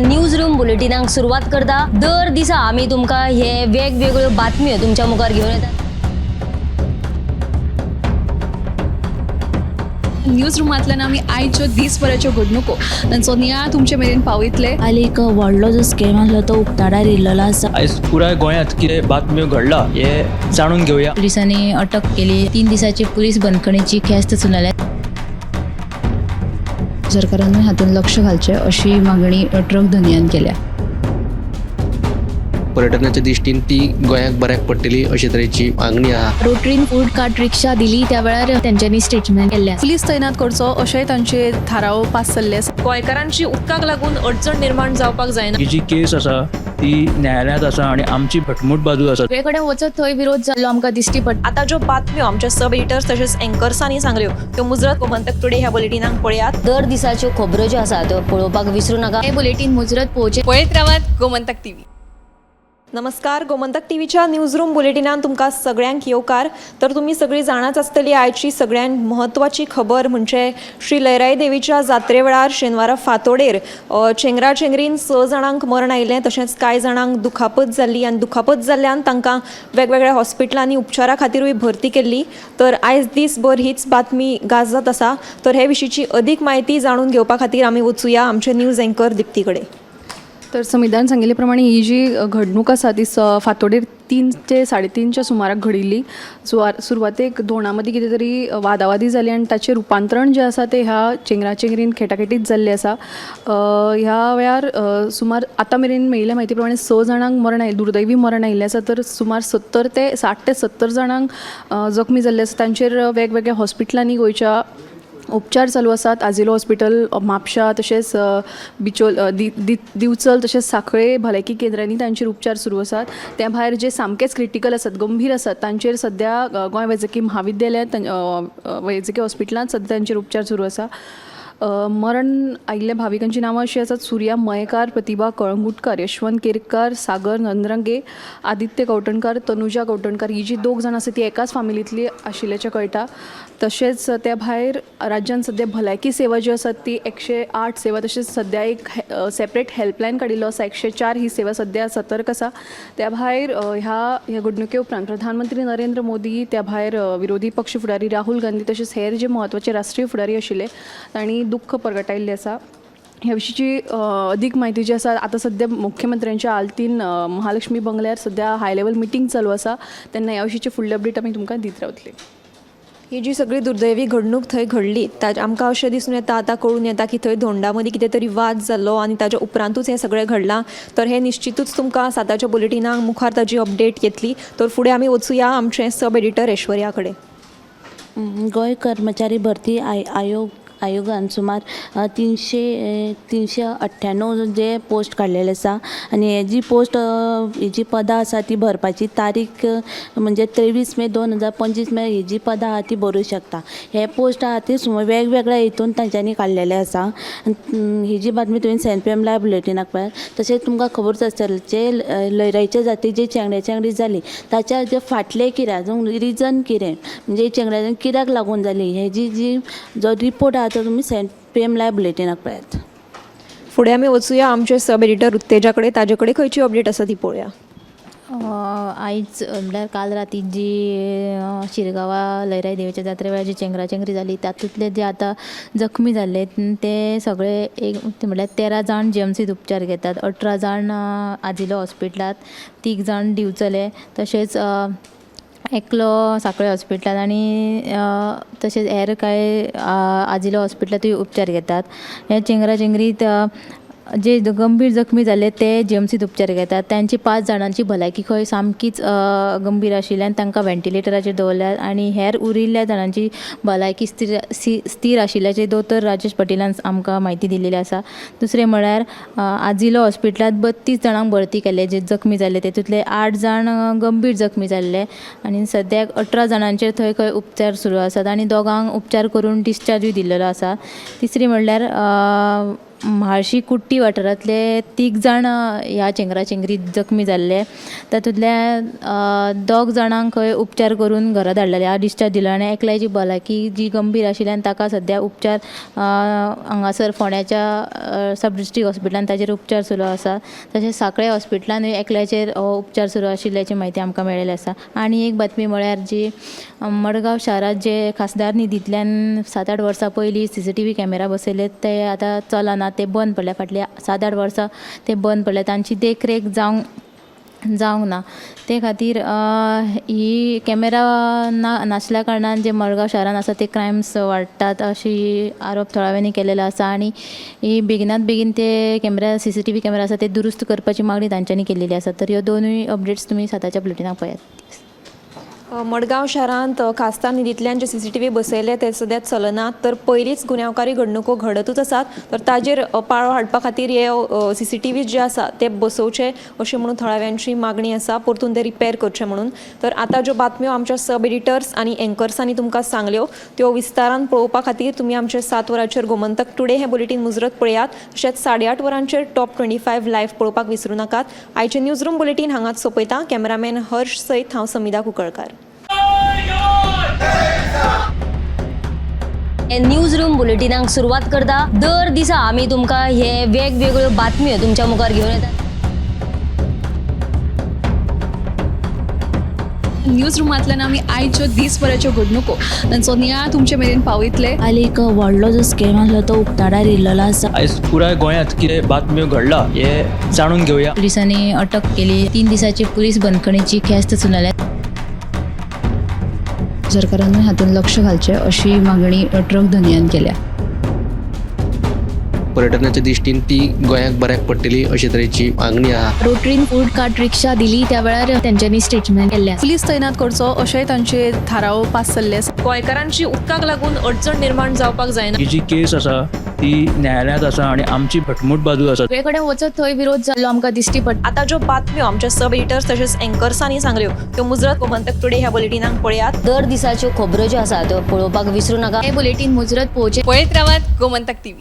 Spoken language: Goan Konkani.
न्यूज रूम बुलेटिनाक सुरवात करता. दर दिसा आमी तुमकां हे वेगवेगळ्यो बातम्यो तुमच्या मुखार घेवन येतात. न्यूज रुमांतल्यान आमी आयच्यो दीसभराच्यो घडणुको तांचो नियाळ तुमचे मेरेन पावयतले. काल एक व्हडलो जो स्कॅम आसलो तो उक्ताडार येयल्लो आसा. आयज पुराय गोंयांत कितें बातम्यो घडला हे जाणून घेवया. पोलिसांनी अटक केली. 3 दिसाची पोलीस बंदखणीची ख्यास्त सुनायल्या. सरकारानूय हातूंत लक्ष घालचें अशी मागणी ट्रक धनयान केल्या. पर्यटनाच्या दृश्टीन ती गोंयाक बऱ्याक पडटली अशे तरेची मागणी आहा. रोटरीन फूड कार्ट रिक्षा दिली त्या वेळार तेंच्यांनी स्टेटमेंट केल्लें आसा. पुलीस तैनात करचो अशेंय तांचे थाराव पास जाल्ले आसा. गोंयकारांची उदकाक लागून अडचण निर्माण जावपाक जायना. ही जी केस आसा ती न्यायालयांत आसा आनी आमची घटमूट बाजू आसा. सगळे कडेन वचत थंय विरोध जाल्लो आमकां दिश्टी पडटा. आतां ज्यो बातम्यो आमच्या सब एडिटर्स तशेंच एंकर्सांनी सांगल्यो त्यो मुजरत गोमंतक टुडे ह्या बुलेटिनाक पळयात. दर दिसाच्यो खबरो ज्यो आसा त्यो पळोवपाक विसरू नाका. हे बुलेटीन मुजरत पळोवचें. पळयत रावात गोमंतक टीव्ही. नमस्कार, गोमंतक टीव्हीच्या न्यूज रूम बुलेटिनान तुमकां सगळ्यांक येवकार. तर तुमी सगळीं जाणाच आसतली आयची सगळ्यांत म्हत्वाची खबर म्हणजे श्री लयराई देवीच्या जात्रे वेळार शेनवारा फांतोडेर चेंगरा चेंगरीन 6 जाणांक मरण आयलें, तशेंच कांय जाणांक दुखापत जाल्ली आनी दुखापत जाल्ल्यान तांकां वेगवेगळ्या हॉस्पिटलांनी उपचारा खातीरूय भरती केल्ली. तर आयज दीसभर हीच बातमी गाजत आसा. तर हे विशींची अदीक म्हायती जाणून घेवपा खातीर आमी वचुया आमचे न्यूज एंकर दिप्ती कडेन. तर संविधान सांगिल्ले प्रमाणे ही जी घडणूक आसा ती फांतोडेर 3 ते 3:30 सुमाराक घडिल्ली. सुरवातेक दोना मदीं कितें तरी वादावादी जाली आनी ताचें रुपांतरण जें आसा तें ह्या चेंगराचेंगरीन खेटाखेटीत जाल्लें आसा. ह्या वेळार सुमार आतां मेरेन मेळिल्ल्या म्हायती प्रमाणे 6 जाणांक मरण आयिल्लें, दुर्दैवी मरण आयिल्लें आसा. तर सुमार 60 ते 70 जाणांक जखमी जाल्ले आसा. तांचेर वेगवेगळ्या हॉस्पिटलांनी गोंयच्या उपचार चालू आसात. आजिलो हॉस्पिटल म्हापशा, तशेंच बिचोल, दिवचल, तशेंच सांखळे भलायकी केंद्रांनी तांचेर उपचार सुरू आसात. त्या भायर जे सामकेच क्रिटिकल आसात, गंभीर आसात, तांचेर सद्या गोंय वैजकी म्हाविद्यालयांत, वैजकी हॉस्पिटलांत सद्या तांचेर उपचार सुरू आसा. मरण आयिल्ल्या भाविकांची नांवां अशीं आसात: सुर्या मयेकार, प्रतिभा कळंगुटकार, यशवंत केरकार, सागर नंदरंगे, आदित्य कवठणकार, तनुजा कवठणकार. ही जी 2 जाणां आसा ती एकाच फामिलींतली आशिल्ल्याचें कळटा. तशेंच त्या भायर राज्यान सद्या भलायकी सेवा जी आसा ती 108 सेवा, तशेंच सद्या एक सेपरेट हेल्पलायन काडिल्लो आसा. 104 ही सेवा सद्या सतर्क आसा. त्या भायर ह्या घडणुके उपरांत प्रधानमंत्री नरेंद्र मोदी, त्या भायर विरोधी पक्ष फुडारी राहुल गांधी, तशेंच हेर जे म्हत्वाचे राष्ट्रीय फुडारी आशिल्ले तांणी दुख्ख परगटायिल्लें आसा. ह्या विशींची अदीक म्हायती जी आसा, आतां सद्या मुख्यमंत्र्यांच्या आल्तीन महालक्ष्मी बंगल्यार सद्या हाय लेवल मिटींग चालू आसा. तेन्ना ह्या विशींची फुडली अपडेट आमी तुमकां दीत रावतली. ही जी सगळी दुर्दैवी घडणूक थंय घडली, आमकां अशें दिसून येता, आतां कळून येता की थंय धोंडा मदीं कितें तरी वाद जाल्लो आनी ताच्या उपरांतूच हें सगळें घडलां. तर हें निश्चितूच तुमकां 7च्या बुलेटिनाक मुखार ताजी अपडेट येतली. तर फुडें आमी वचुया आमचें सब एडिटर ऐश्वर्या कडेन. गोंय कर्मचारी भरती आयोगान सुमार 398 जे पोस्ट काडलेले आसा आनी हे जी पोस्ट, ही जी पदां आसा ती भरपाची तारीख म्हणजे 23 मे 2025 मेरेन ही जी पदां आहा ती भरूं शकता. हे पोस्ट आहा ती सुमार वेगवेगळ्या हितून तांच्यांनी काडलेले आसा. ही जी बातमी तुवें 7 PM live बुलेटिनाक पळयात. तशेंच तुमकां खबरूच आसतलें, जे लयराईच्या जाती जे चेंगड्या चेंगडी जाली ताच्या जे फाटलें कितें, अजून रिजन कितें, म्हणजे चेंगड्या कित्याक लागून जाली, हेजी जी जो रिपोर्ट आहा तो तुमी 7 PM live बुलेटिनाक पळयात. फुडें आमी वचुया आमचे सब एडिटर उत्तेजा कडेन. ताजे कडेन खंयची अपडेट आसा ती पळोवया. आयज म्हणल्यार काल राती जी शिरगांवा लयराई देवीच्या जात्रे वेळार जी चेंगराचेंगरी जाली तातूंतले जे आतां जखमी जाल्ले ते सगळे एक म्हणल्यार 13 जाण जीएमसीत उपचार घेतात, 18 जाण आजिलो हॉस्पिटलांत, 3 जाण दिवचले, तशेंच एकलो सांखळे हॉस्पिटलांत आनी तशेंच हेर कांय आजिलो हॉस्पिटलांतूय उपचार घेतात. ह्या चेंगराचेंगरीत जे गंभीर जखमी जाल्ले ते जीएमसीत उपचार घेतात. तांची 5 जाणांची भलायकी खंय सामकीच गंभीर आशिल्ल्यान तांकां व्हेंटिलेटराचेर दवरल्यात आनी हेर उरिल्ल्या जाणांची भलायकी स्थीर आशिल्ल्याचें दोतोर राजेश पटेलान आमकां म्हायती दिल्ली आसा. दुसरें म्हळ्यार आजिलो हॉस्पिटलांत 32 जाणांक भरती केल्ले जे जखमी जाल्ले, तेतूंतले 8 जाण गंभीर जखमी जाल्ले आनी सद्याक 18 जाणांचेर थंय खंय उपचार सुरू आसात आनी 2 उपचार करून डिस्चार्जूय दिल्लेलो आसा. तिसरी म्हणल्यार म्हाळशी कुट्टी वाठारांतले तीग जाण ह्या चेंगराचेंगरीत जखमी जाल्ले. तातूंतल्या 2 जाणांक खंय उपचार करून घरा धाडलेले, डिस्चार्ज दिलो आनी एकल्याची भलायकी जी गंभीर आशिल्ल्यान ताका सद्या उपचार हांगासर फोंड्याच्या सब डिस्ट्रिक्ट हॉस्पिटलान ताचेर उपचार सुरू आसा. तशेंच सांखळे हॉस्पिटलानूय एकल्याचेर उपचार सुरू आशिल्ल्याची म्हायती आमकां मेळिल्ली आसा. आनी एक बातमी म्हळ्यार जी मडगांव शारांत जे खासदार निधींतल्यान 7-8 वर्सां पयलीं CCTV camera बसयले ते आतां चलना, ते बंद पडल्या. फाटल्या 7-8 वर्सां ते बंद पडले, तांची देखरेख जावंक ना. ते खातीर ही कॅमेरा नासल्या कारणान जे मडगांव शारान आसा ते क्रायम्स वाडटात अशी आरोप थळाव्यांनी केलेलो आसा आनी ही बेगिनात बेगीन ते कॅमेरा CCTV camera आसा ते दुरुस्त करपाची मागणी तांच्यांनी केलेली आसा. तर ह्यो दोनूय अपडेट्स तुमी 7च्या बुलेटिनाक पळयात. मडगांव शारांत खासदार निधींतल्यान जे CCTV बसयले ते सद्या चलनात, तर पयलींच गुन्यांवकारी घडणुको घडतूच आसात, तर ताजेर पाळो हाडपा खातीर हे CCTV जे आसा ते बसोवचे अशें म्हणून थळाव्यांची मागणी आसा, परतून ते रिपेर करचे म्हणून. तर आतां ज्यो बातम्यो आमच्या सब एडिटर्स आनी एंकर्सांनी तुमकां सांगल्यो त्यो विस्तारान पळोवपा खातीर तुमी आमचे 7 वरांचेर गोमंतक टुडे हें बुलेटीन मुजरत पळयात. तशेंच 8:30 वरांचेर टॉप 25 लायव्ह पळोवपाक विसरूं नाकात. आयचें न्यूज रूम बुलेटीन हांगाच सोंपयता. कॅमेरामॅन हर्ष सयत हांव समिधा कुंकळकार. न्यूज रूम बुलेटिनाक सुरवात करता. दर दिसा आमी तुमकां हे वेगवेगळ्यो बातम्यो तुमच्या मुखार घेवन येतात. न्यूज रुमांतल्यान आमी आयच्यो दीसभराच्यो घडणुको तांचो नियाळ तुमचे मेरेन पावयतले. काल एक व्हडलो जो स्कॅम आसलो तो उक्ताडार येयल्लो आसा. आयज पुराय गोंयांत कितें बातम्यो घडला हे जाणून घेवया. पुलिसांनी अटक केली. 3 दिसाची पुलीस बंदखणीची ख्यास्त सुनायल्या. सरकारानूय हातूंत लक्ष घालचें अशी मागणी ट्रक धनयान केल्या. पर्यटनाच्या दृश्टीन ती गोंयाक बऱ्याक पडटली अशे तरेची मागणी आहा. रोटरीन फूड कार्ट रिक्षा दिली त्या वेळार तेंच्यांनी स्टेटमेंट केल्लें आसा. पुलीस तैनात करचो अशेंय तांचे थाराव पास जाल्ले आसा. गोंयकारांची उदकाक लागून अडचण निर्माण जावपाक जायना. ही जी केस आसा ती न्यायालयांत आसा आनी आमची घटमूट बाजू आसा. सगळे कडेन वचत थंय विरोध जाल्लो आमकां दिश्टी पडटा. आतां ज्यो बातम्यो आमच्या सब एडिटर्स तशेंच एंकर्सांनी सांगल्यो त्यो मुजरत गोमंतक टुडे ह्या बुलेटिनाक पळयात. दर दिसाच्यो खबरो ज्यो आसा त्यो पळोवपाक विसरूं नाका. हें बुलेटीन मुजरत पळोवचें. पळयत रावात गोमंतक TV.